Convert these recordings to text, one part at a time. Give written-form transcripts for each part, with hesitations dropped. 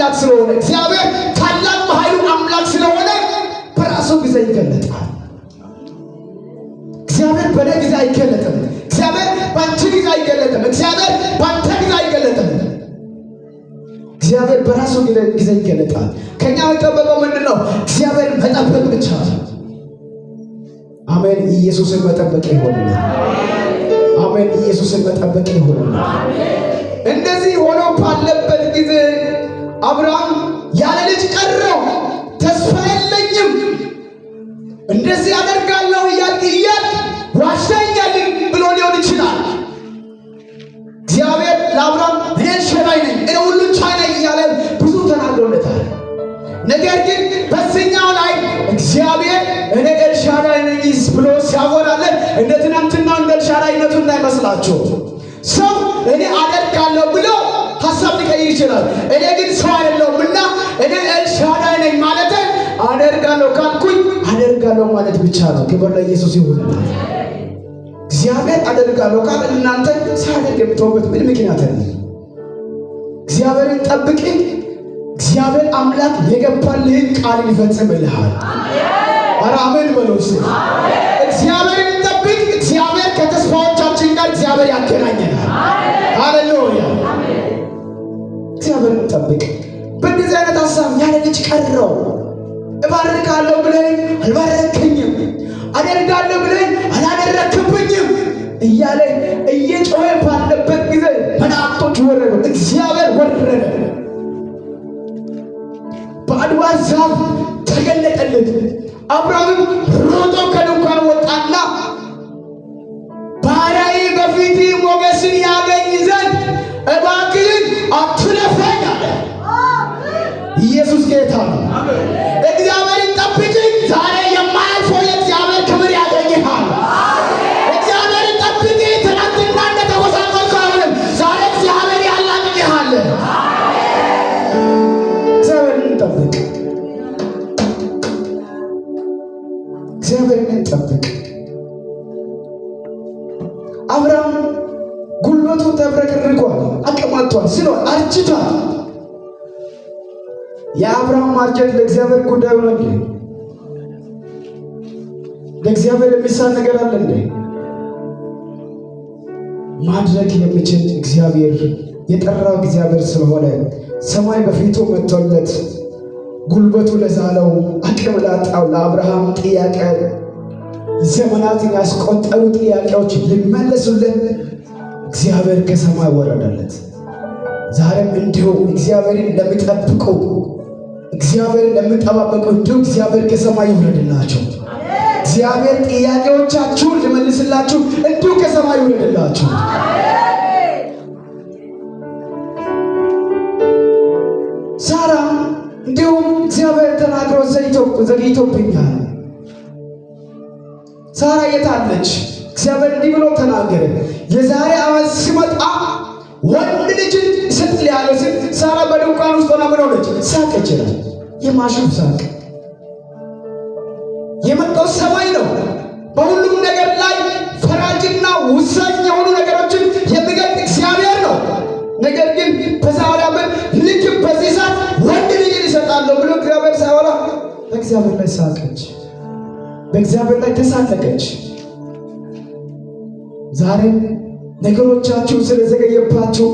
አምላክ ስለሆነ፣ እግዚአብሔር ታላቅ በኃይሉ አምላክ ስለሆነ በራሱ ጊዜ ይገለጣል። እግዚአብሔር በእኔ ጊዜ አይገለጥም። እግዚአብሔር በአንቺ ጊዜ አይገለጥም። እግዚአብሔር በአንተ ጊዜ አይገለጥም። እግዚአብሔር በራሱ ጊዜ ይገለጣል። ከኛ የሚጠበቀው ምንድን ነው? እግዚአብሔር መጠበቅ ብቻ። አሜን። ኢየሱስን መጠበቅ ይሆንልናል። አሜን። ኢየሱስን መጠበቅ ይሆንልናል። እንደዚህ ሆኖ ባለበት ጊዜ አብርሃም ያለ ልጅ ቀረው። ተስፋ የለኝም፣ እንደዚህ አደርጋለሁ እያልክ እያልክ ዋሽተኛል ብሎ ሊሆን ይችላል። እግዚአብሔር ለአብርሃም እኔ ኤልሻዳይ ነኝ፣ እኔ ሁሉን ቻይ ነኝ እያለ ብዙ ተናግሮለታል። ነገር ግን በዚህኛው ላይ እግዚአብሔር እኔ ኤልሻዳይ ነኝ ብሎ ሲያወራለን እንደ ትናንትና እንደ ኤልሻዳይነቱ እንዳይመስላችሁ። ሰው እኔ አደርጋለሁ ብሎ ሀሳብ ሊቀይር ይችላል። እኔ ግን ሰው አይደለሁምና እኔ ኤልሻዳይ ነኝ ማለት አደርጋለሁ ካልኩኝ አደርጋለሁ ማለት ብቻ ነው። ክብር ለኢየሱስ ይሁን። እግዚአብሔር አደርጋለሁ ካለ እናንተ ሳያደርግ የምትሆኑበት ምን ምክንያት አለ? እግዚአብሔርን ጠብቅ። እግዚአብሔር አምላክ የገባልህን ቃል ይፈጽምልሃል። ኧረ አሜን በሉ እስኪ። እግዚአብሔርን ጠብቅ። እግዚአብሔር ከተስፋዎቻችን ጋር እግዚአብሔር ያገናኘናል። ሃሌሉያ። እግዚአብሔርን ጠብቅ። በእንደዚህ አይነት ሀሳብ ያለ ልጅ ቀረው። እባርካለሁ ብለኝ አልባረከኝም፣ አደርጋለሁ ብለኝ አላደረክብኝም እያለ እየጮኸ ባለበት ጊዜ መላእክቶች ወረዱ። እግዚአብሔር ወረደ። በአድባር ዛፍ ተገለጠለት። አብርሃምም ሮጦ ከድንኳን ወጣና ባሪያዬ በፊትህ ሞገስን ያገኝ ዘንድ እባክህን አትለፈኝ አለ። ኢየሱስ ጌታ ነው። እግዚአብሔርን ጠብቅ። ዛሬ የማያልፈው የእግዚአብሔር ክብር ያገኝሃል። እግዚአብሔርን ጠብቅ። ትናንትና እንደተጎሳቆልከው አይሆንም። ዛሬ እግዚአብሔር ያላቅቅሃል። እግዚአብሔርን ጠብቅ። እግዚአብሔርን ጠብቅ። አብርሃም ጉልበቱ ተብረክርኳል፣ አቅም አጥቷል፣ ስሏል፣ አርጅቷል። የአብርሃም ማርጀት ለእግዚአብሔር ጉዳዩ ነው እንዴ? ለእግዚአብሔር የሚሳን ነገር አለ እንዴ? ማድረግ የሚችል እግዚአብሔር የጠራው እግዚአብሔር ስለሆነ ሰማይ በፊቱ መጥቶለት ጉልበቱ ለዛለው አቅም ላጣው ለአብርሃም ጥያቄ ዘመናትን ያስቆጠሩ ጥያቄዎች ሊመለሱለት እግዚአብሔር ከሰማይ ወረደለት። ዛሬም እንዲሁ እግዚአብሔርን ለሚጠብቁ፣ እግዚአብሔርን ለሚጠባበቁ እንዲሁ እግዚአብሔር ከሰማይ ይውረድላቸው። እግዚአብሔር ጥያቄዎቻችሁን ሊመልስላችሁ እንዲሁ ከሰማይ ይውረድላችሁ። ሳራ እንዲሁም እግዚአብሔር ተናግሮ ዘግይቶብኛል። ሳራ የት አለች? እግዚአብሔር እንዲህ ብሎ ተናገረ። የዛሬ ዓመት ሲመጣ ወንድ ልጅን እሰጥልሃለሁ ሲል ሳራ በድንኳን ውስጥ ሆና ምን ሆነች? ሳቀች ይላል። የማሾፍ ሳቅ። የመጣው ሰማይ ነው። በሁሉም ነገር ላይ ፈራጅና ውሳኝ የሆኑ ነገሮችን የሚገልጥ እግዚአብሔር ነው። ነገር ግን በዛሬ ዓመት ልክ በዚህ ሰዓት ወንድ ልጅን እሰጣለሁ ብሎ እግዚአብሔር ሳይወራ በእግዚአብሔር ላይ ሳቀች፣ በእግዚአብሔር ላይ ተሳለቀች። ዛሬ ነገሮቻችሁ ስለዘገየባችሁ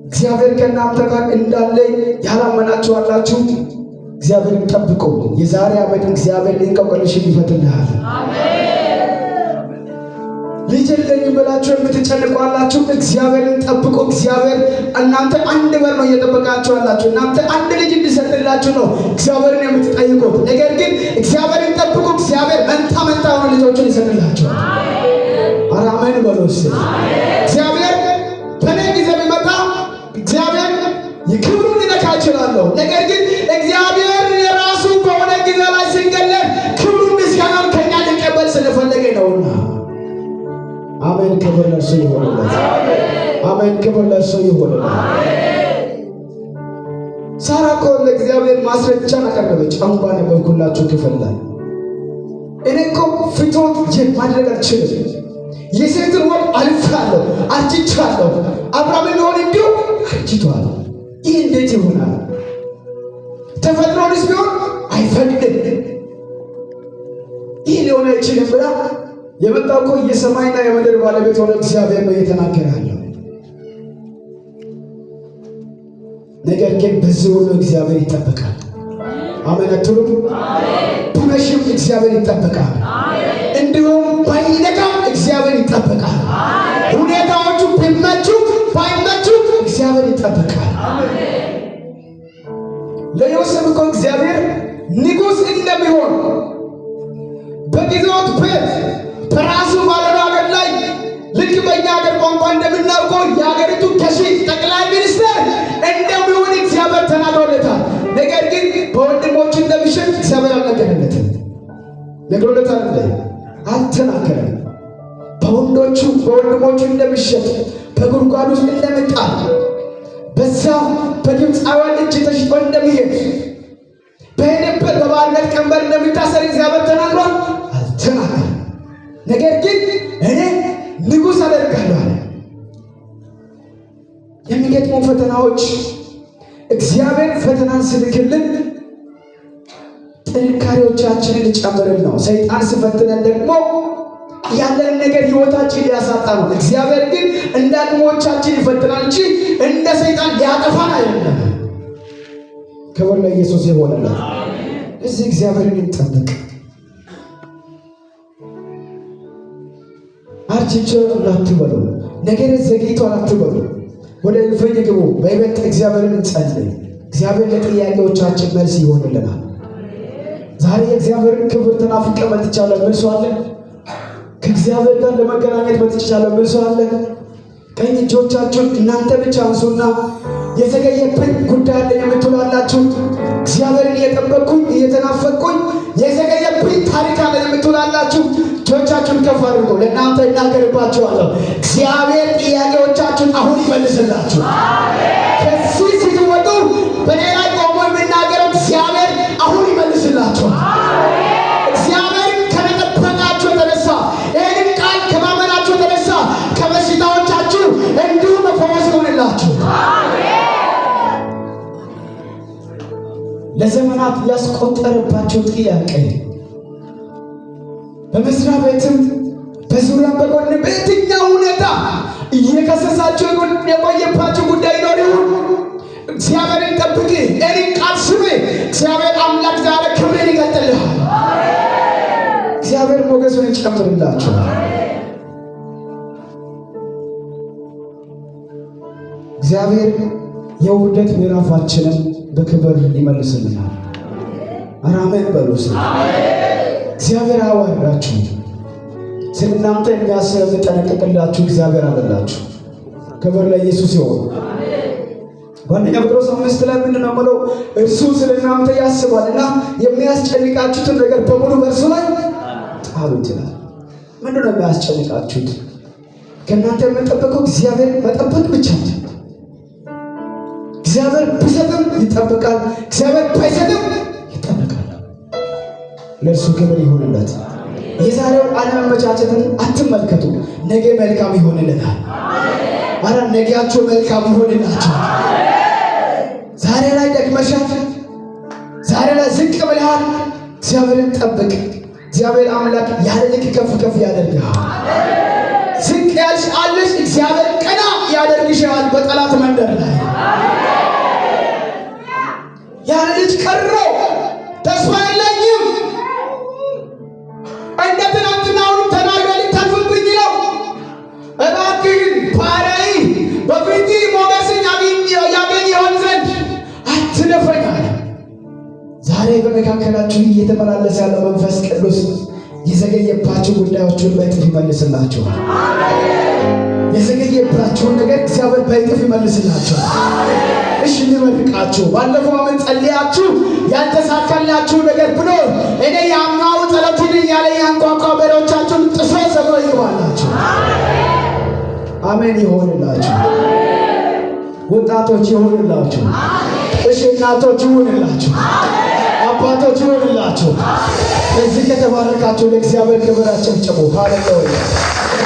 እግዚአብሔር ከእናንተ ጋር እንዳለ ያላመናችሁ አላችሁ። እግዚአብሔርን ጠብቁ። የዛሬ ዓመት እግዚአብሔር እንቆቅልሽን ይፈትልሃል። ልጅ የለኝም ብላችሁ የምትጨንቁ አላችሁ። እግዚአብሔርን ጠብቁ። እግዚአብሔር እናንተ አንድ በር ነው እየጠበቃችሁ አላችሁ። እናንተ አንድ ልጅ እንዲሰጥላችሁ ነው እግዚአብሔርን የምትጠይቁት። ነገር ግን እግዚአብሔርን ጠብቁ። እግዚአብሔር መንታ መንታ የሆኑ ልጆችን ይሰጥላችኋል። ኧረ አሜን በሉ እስኪ። እግዚአብሔር በእኔ ጊዜ ቢመጣ እግዚአብሔር የክብሩን ሊነካ እችላለሁ። ነገር ግን እግዚአብሔር የራሱ በሆነ ጊዜ ላይ ሲገለጥ ክብሩን ምስጋናውን ከኛ ሊቀበል ስለፈለገ ነውና። አሜን። ክብር ለእርሱ ይሁንለት። አሜን። ክብር ለእርሱ ይሁንለት። ሳራ እኮ ለእግዚአብሔር ማስረጃን አቀረበች። አሁን ባነበብኩላችሁ ክፍል ላይ እኔ እኮ ፍትወት ማድረግ አልችልም፣ የሴትን ወግ አልፌአለሁ፣ አርጅቻለሁ። አብርሃም ቢሆን እንዲሁ አርጅቷል። ይህ እንዴት እንዴት ይሆናል? ተፈጥሮንስ ቢሆን አይፈቅድም። ይህ ሊሆን አይችልም ብላ የመጣው እኮ የሰማይና የምድር ባለቤት ሆነ እግዚአብሔር ነው እየተናገረ ያለው። ነገር ግን በዚህ ሁሉ እግዚአብሔር ይጠበቃል። አሜን አትሉም? ቢመሽም እግዚአብሔር ይጠበቃል። እንዲሁም ባይነጋም እግዚአብሔር ይጠበቃል። ሁኔታዎቹ ቢመቹ ባይመቹ እግዚአብሔር ይጠበቃል። ለዮሴፍ እኮ እግዚአብሔር ንጉሥ እንደሚሆን በግዞት ቤት በራሱ ባልሆነ ሀገር ላይ ልክ በእኛ ሀገር ቋንቋ እንደምናውቀው የሀገሪቱ ገዢ ጠቅላይ ሚኒስትር እንደሚሆን እግዚአብሔር ተናግሮለታል። ነገር ግን በወንድሞቹ እንደሚሸጥ እግዚአብሔር አልነገረለትም። ነግሮለታል እንዴ? አልተናገረም። በወንዶቹ በወንድሞቹ እንደሚሸጥ በጉድጓድ ውስጥ እንደሚጣል በዛ በግብፃውያን እጅ ተሽጦ እንደሚሄድ በሄደበት በባርነት ቀንበር እንደሚታሰር እግዚአብሔር ተናግሯል? አልተናገረም። ነገር ግን እኔ ንጉሥ አደርጋለሁ አለ። የሚገጥሙ ፈተናዎች እግዚአብሔር ፈተናን ስልክልን ጥንካሬዎቻችንን ሊጨምርን ነው። ሰይጣን ሲፈትነን ደግሞ ያለን ነገር ህይወታችን ሊያሳጣ ነው። እግዚአብሔር ግን እንደ አቅሞቻችን ይፈትናል እንጂ እንደ ሰይጣን ሊያጠፋን አይደለም። ክብር ለኢየሱስ ይሆንለት። እዚህ እግዚአብሔርን እንጠብቅ። አርጅቼ አትበሉ፣ ነገር ዘግይቷል አትበሉ። ወደ እልፍኝ ግቡ። በይበልጥ እግዚአብሔርን እንጸልይ። እግዚአብሔር ለጥያቄዎቻችን መልስ ይሆንልናል። ዛሬ የእግዚአብሔርን ክብር ተናፍቄ መጥቻለሁ። መልሶ አለ። ከእግዚአብሔር ጋር ለመገናኘት መጥቻለሁ። መልሶ አለ። ቀኝ እጆቻችሁን እናንተ ብቻ አንሱና የዘገየብኝ ጉዳይ አለኝ የምትሉ አላችሁ። እግዚአብሔርን እየጠበቅኩኝ እየተናፈቅኩኝ የዘገየብኝ ታሪክ አለኝ የምትሉ አላችሁ። እጆቻችሁን ከፍ አድርጎ ለእናንተ እናገርባችኋለሁ። እግዚአብሔር ጥያቄዎቻችሁን አሁን ይመልስላችሁ። ከዚህ ስትወጡ በእኔ ላይ ቆሞ የሚናገረው እግዚአብሔር አሁን ይመልስላችኋል። እግዚአብሔርን ከመጠበቃችሁ የተነሳ ይህንን ቃል ከማመናችሁ የተነሳ ከበሽታዎቻችሁ እንዲሁ መፈወስ ይሆንላችሁ። ለዘመናት ያስቆጠረባቸው ጥያቄ በመስሪያ ቤትም በዙሪያም በጎን በየትኛው ሁኔታ እየከሰሳቸው የቆየባቸው ጉዳይ ይኖር ይሁን፣ እግዚአብሔርን ጠብቂ፣ እኔን ቃል ስሚ። እግዚአብሔር አምላክ ዛሬ ክብርን ይገልጥልሃል። እግዚአብሔር ሞገሱን ይጨምርላችሁ። እግዚአብሔር የውርደት ምዕራፋችንን በክብር ይመልስልናል። ኧረ አሜን በሉ። እግዚአብሔር አዋርዳችሁ ስለ እናንተ የሚያስብ የሚጠነቀቅላችሁ እግዚአብሔር አለላችሁ። ክብር ለኢየሱስ ይሁን። በአንደኛ ጴጥሮስ 5 ላይ ምንድን ነው የምለው? እርሱ ስለ እናንተ ያስባል እና የሚያስጨንቃችሁትን ነገር በሙሉ በእርሱ ላይ ጣሉት ይላል። ምንድን ነው የሚያስጨንቃችሁት? ከእናንተ የምንጠበቀው እግዚአብሔር መጠበቅ ብቻ ነው። እግዚአብሔር ቢሰጥም ይጠበቃል፣ እግዚአብሔር ባይሰጥም ይጠበቃል። ለእርሱ ክብር ይሁንለት። የዛሬው አለመመቻቸትን አትመልከቱ። ነገ መልካም ይሆንልናል። አረ ነገያችሁ መልካም ይሆንላችሁ። ዛሬ ላይ ደክመሻል፣ ዛሬ ላይ ዝቅ ብለሃል። እግዚአብሔርን ጠብቅ። እግዚአብሔር አምላክ ያለ ልክ ከፍ ከፍ ያደርግሃል። ዝቅ ያልሽ አለሽ፣ እግዚአብሔር ቀና ያደርግሻል። በጠላት መንደር ላይ ያለ ልጅ ቀረው፣ ተስፋ የለኝም፣ እንደ ትናንትናውንም ተናግረ ልታልፍብኝ ነው። እባክህን ባሪያህ በፊትህ ሞገስን ያገኝ ይሆን ዘንድ አትለፈኝ አለ። ዛሬ በመካከላችሁ እየተመላለሰ ያለው መንፈስ ቅዱስ የዘገየባችሁ ጉዳዮችን በእጥፍ ይመልስላችኋል። የዘገየባችሁን ነገር እግዚአብሔር በእጥፍ ይመልስላችኋል። እሺ ልመርቃችሁ። ባለፈው ዓመት ጸልያችሁ ያልተሳካላችሁ ነገር ብሎ እኔ የአምናው ጸሎትን እያለ ያንኳኳ በሮቻችሁን ጥሶ ሰብሮ ይግባላችሁ። አሜን ይሆንላችሁ። ወጣቶች ይሆንላችሁ። እሺ እናቶች ይሆንላችሁ። አባቶች ይሆንላችሁ። እዚህ ከተባረካችሁ ለእግዚአብሔር ክብር አጨብጭቡ። ሃሌሉያ።